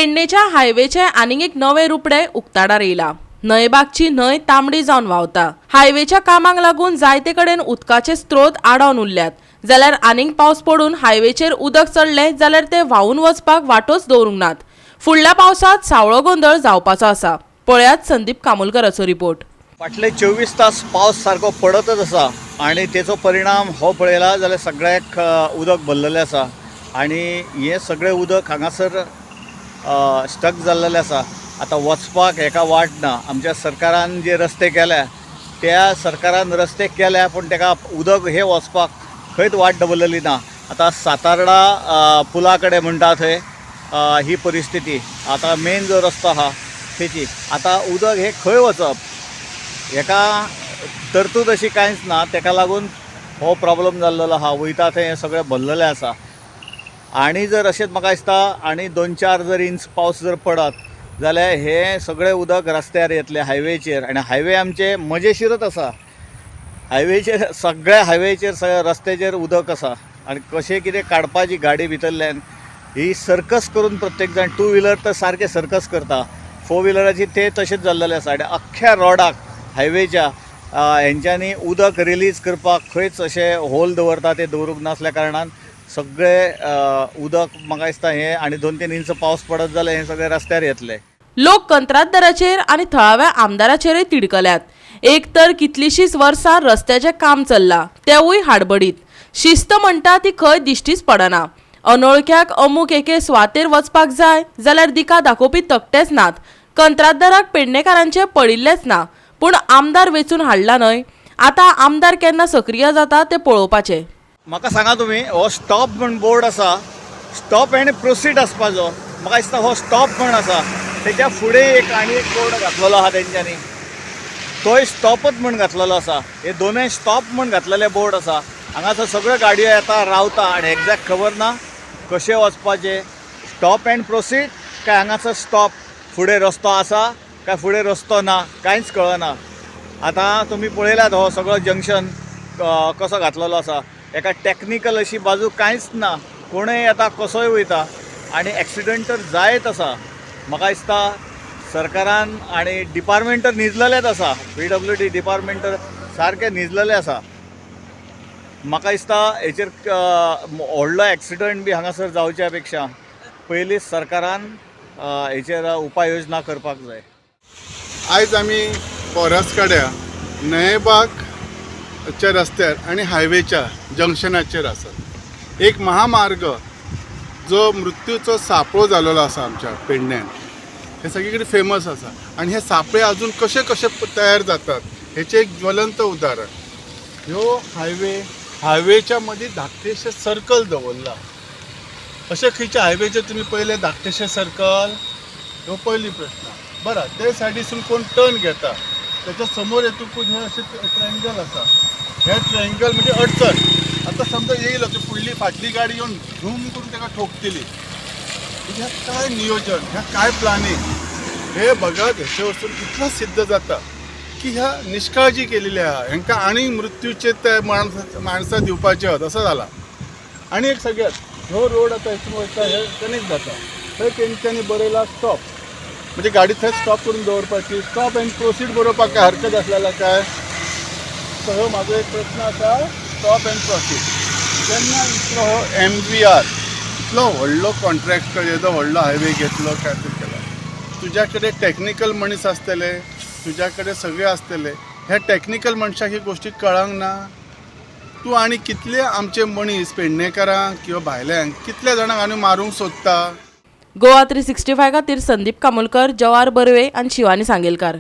पेडणेच्या हायवेचें आनीक एक नवें रुपडें उक्ताडार येयलां. न्हंयबागची न्हंय तांबडी जावन व्हांवता. हायवेच्या कामाक लागून जायते कडेन उदकाचे स्त्रोत आडावन उरल्यात, जाल्यार आनीक पावस पडून हायवेचेर उदक चडलें जाल्यार ते व्हांवून वचपाक वाटोच दवरूंक नात. फुडल्या पावसांत सावळो गोंदळ जावपाचो आसा. पळयात संदीप कामुलकराचो रिपोर्ट. फाटले 24 तास पावस सारको पडतच आसा आनी तेचो परिणाम हो पळयला जाल्यार सगळ्याक उदक भरलेलें आसा आनी हें सगळें उदक हांगासर स्टक जाल्लेलें आसा. आतां वचपाक हेका वाट ना. आमच्या सरकारान जे रस्ते केल्या, त्या सरकारान रस्ते केल्या, पूण तेका उदक हें वचपाक खंयच वाट दवरलेली ना. आतां सातार्डा पुला कडेन म्हणटा थंय ही परिस्थिती. आतां मेन जो रस्तो आहा तेची आतां उदक हें खंय वचप, हेका तरतूद अशी कांयच ना. तेका लागून हो प्रॉब्लम जाल्लेलो आहा. वयता थंय हें सगळें भरलेलें आसा आनी जर अशेंच म्हाका दिसता आनी 2-4 जर इंच पावस जर पडत जाल्यार हें सगळें उदक रस्त्यार येतलें, हायवेचेर. आनी हायवे आमचे मजेशीरच आसा. हायवेचेर, सगळ्या हायवेचेर, सगळ्या रस्त्याचेर उदक आसा आनी कशें कितें काडपाची गाडी भितरल्यान ही सर्कस करून प्रत्येक जाण, टू व्हिलर तर सारकें सर्कस करता, फोर व्हिलराची ते तशेंच जाल्लेलें आसा. आनी अख्ख्या रोडाक, हायवेच्या हेंच्यांनी उदक रिलीज करपाक खंयच अशें होल दवरता, ते दवरूंक नासल्या कारणान सगळें उदक म्हाका दिसता हें आनी 2-3 इंच पावस पडत जाल्यार हें सगळें रस्त्यार येतलें. लोक कंत्राटदाराचेर आनी थळाव्या आमदाराचेरय तिडकल्यात. एक तर कितलींशींच वर्सां रस्त्याचें काम चल्लां, तेवूय हाडबडीत. शिस्त म्हणटा ती खंय दिश्टीच पडना. अनोळख्याक अमूक एके सुवातेर वचपाक जाय जाल्यार दिका दाखोवपी तकटेच नात. कंत्राटदाराक पेडणेकारांचें पडिल्लेंच ना, पूण आमदार वेंचून हाडला न्हय. आतां आमदार केन्ना सक्रीय जाता तें पळोवपाचें. म्हाका सांगा तुमी, हो स्टॉप म्हण बोर्ड आसा, स्टॉप आनी प्रोसीड आसपाचो. म्हाका दिसता हो स्टॉप म्हण आसा, तेच्या फुडें एक आनी एक बोर्ड घातलेलो आहा तेंच्यांनी, तोय स्टॉपच म्हण घातलेलो आसा. हे दोनूय स्टॉप म्हण घातलेले बोर्ड आसा. हांगासर सगळ्यो गाडयो येता, रावता आनी एग्जॅक्ट खबर ना कशें वचपाचें, स्टॉप अँड प्रोसीड काय हांगासर स्टॉप, फुडें रस्तो आसा काय फुडें रस्तो ना, कांयच कळना. आतां तुमी पळयल्यात हो सगळो जंक्शन कसो घातलेलो आसा. एका टॅक्निकल अशी बाजू कांयच ना. कोणूय येता, कसोय वयता आनी एक्सिडंट तर जायत आसा. म्हाका दिसता सरकारान आनी डिपार्टमेंट तर न्हिजलेलेच आसा. पीडब्ल्यूडी डिपार्टमेंट तर सारकें न्हिजलेलें आसा. म्हाका दिसता हेचेर व्हडलो एक्सिडंट बी हांगासर जावच्या पेक्षा पयलीं सरकारान हेचेर उपाय योजना करपाक जाय. आयज आमी पोरसकड्या न्हंयबागच्या रस्त्यार आनी हायवेच्या जंक्शनाचेर आसात. एक महामार्ग जो मृत्यूचो सापळो जालेलो आसा आमच्या पेडण्यान, हे सगळे कडेन फेमस आसा आनी हे सापळे अजून कशे कशे तयार जातात हेचें एक ज्वलंत उदाहरण. ह्यो हायवे, हायवेच्या मदीं धाकटेशें सर्कल दवरलां. अशें खंयच्या हायवेचेर तुमी पळयलें धाकटेशें सर्कल? ह्यो पयली प्रश्न. बरं, ते सायडीसून कोण टर्न घेता, त्याच्या समोर येतकूच हे अशें ट्रायंगल आसा. हे ट्रायंगल म्हणजे अडचण. आतां समजा येयलो ती फुडली फाटली गाडी येवन झूम करून ताका ठोकतली. ह्या काय नियोजन, ह्या काय प्लॅनिंग? हे बघत हेचे वरसून इतलो सिद्ध जाता की ह्या निष्काळजी केलेली आहा. हेंकां आनी मृत्यूचे ते माणसां दिवपाचे आहात असो जाला. आनी एक सगळ्यात ह्यो रोड आतां हितून वयता, हे कनेक्ट जाता, थंय तेंच्यांनी बरयला स्टॉप, म्हणजे गाडी थंय स्टॉप करून दवरपाची. स्टॉप अँड प्रोसीड बरोवपाक काय हरकत आसलेला काय? सो हो म्हाजो एक प्रश्न आसा, स्टॉप अँड प्रोसीड. तेन्ना इतलो हो एमव्हीआर इतलो व्हडलो कॉन्ट्रॅक्टर, येदो व्हडलो हायवे घेतलो, काय ते केला, तुज्या कडेन टॅक्निकल मनीस आसतले, तुज्या कडेन सगळे आसतले. ह्या टॅक्निकल मनशाक ही गोश्टी कळंक ना? तूं आनी कितले आमचे मनीस, पेडणेकारांक किंवा भायल्यांक, कितल्या जाणांक आनी मारूंक सोदता? गोवा 365 खातीर संदीप कामुलकर, जवाहर बर्वे आनी शिवानी सांगेलकार.